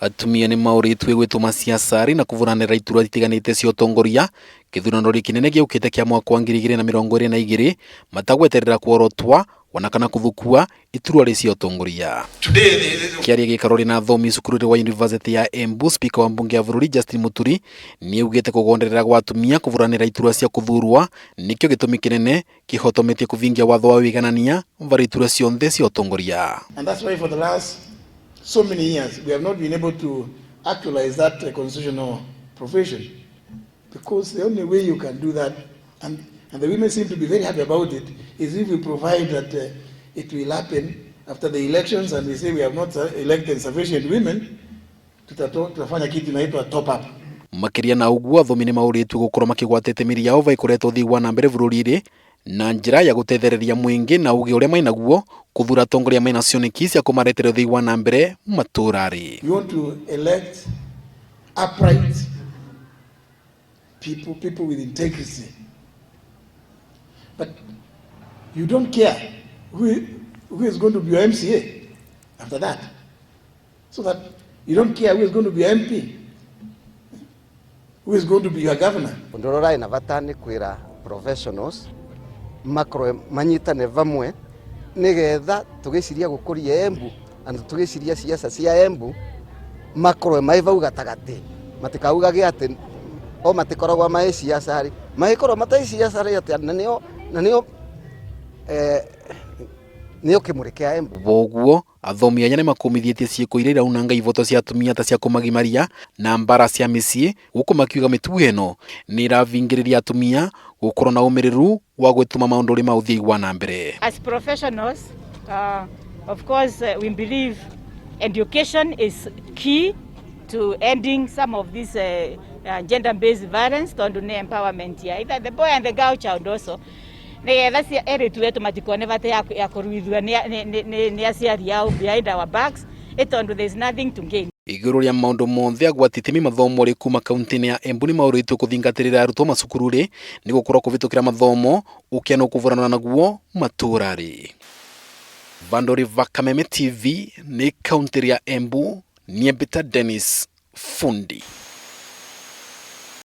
Atumia nĩ maũrĩtue gwĩtũma ciaca-rĩ na kũbũranĩra iturwa itiganĩte cia ũtongoria gĩthurano-rĩ kĩnene gĩũkĩte kĩa mwaka wa 2022 matagweterera kworotwa ona kana kũthukua iturwa-rĩ cia ũtongoria. Kĩaria gĩikaro-rĩ na athomi cukuru-rĩ wa University ya Embu, Speaker wa mbunge ya bũrũri Justin Muturi nĩaugĩte kũgonderera gwa atumia kũbũranĩra iturwa cia kũthurwa nĩkĩo gĩtũmi kĩnene kĩhotometie kũvingia watho wa wĩiganania varĩ iturwa cionthe cia ũtongoria. And that's why for the last so many years we have not been able to actualize that constitutional provision, because the only way you can do that, and the women seem to be very happy about it, is if we provide that it will happen after the elections and we say we have not elected sufficient women, tutafanya kitu inaitwa top up. Makĩria na ũguo athomi nĩ maũrĩtue gũkorwo makĩgwatĩte mĩri yao va ĩkoretwo ũthii wa na mbere bũrũri-inĩ na njĩra ya gũtethereria mũingĩ na ũgĩ ũrĩa mainaguo kũthura atongoria maina cioneki cia kũmaretera ũthii wa na mbere matũũra-rĩ. We want to elect upright people, people with integrity. But you don't care who is going to be your MCA after that. So that you don't care who is going to be your MP, who is going to be your governor. Ũndũ ũrĩa ũrarĩ na bata nĩ kwĩra professionals makorwo manyitane vamwe nĩgetha tũgĩciria gũkũria Embu na tũgĩciria ciaca cia Embu makorwo mai vau gatagatĩ, matikaugage atĩ o matikoragwo mai ciaca rĩ, magĩkorwo matarĩ ciaca rĩ atĩ na nĩo nĩo kĩmũrĩ kĩa Embu. Boguo athomi aya nĩmakũmithĩtie ciĩko iria iraunanga ivoto cia atumia ta cia kũmagimaria na mbara cia mĩciĩ gũkũ makiuga mĩtugo ĩno nĩ ĩravingĩrĩria atumia gũkorwo na ũmĩrĩru wa gwĩtũma maũndũ ũrĩ ma ũthii wa na mbere. As professionals, of course, we believe education is key to ending some of this gender-based violence, tondu nĩ empowerment ya either the boy and the girl child also. Nĩgetha erĩtu wetu matikone bata ya kũruithua nĩ aciari ao behind our backs, tondu there is nothing to gain. Igũrũ rĩa maũndũ monthe agwati itemi mathomo rĩ kuma kaunti-inĩ ya Embu nĩ maũrĩtwo kũthingatĩrĩra arutwo macukuru-rĩ nĩ gũkorwo kũvĩtũkĩra mathomo ũkĩa no kũvũrana naguo matũũra-rĩ. Vandori va Kameme TV nĩ kaunti ya Embu, niĩ Mbita Dennis Fundi.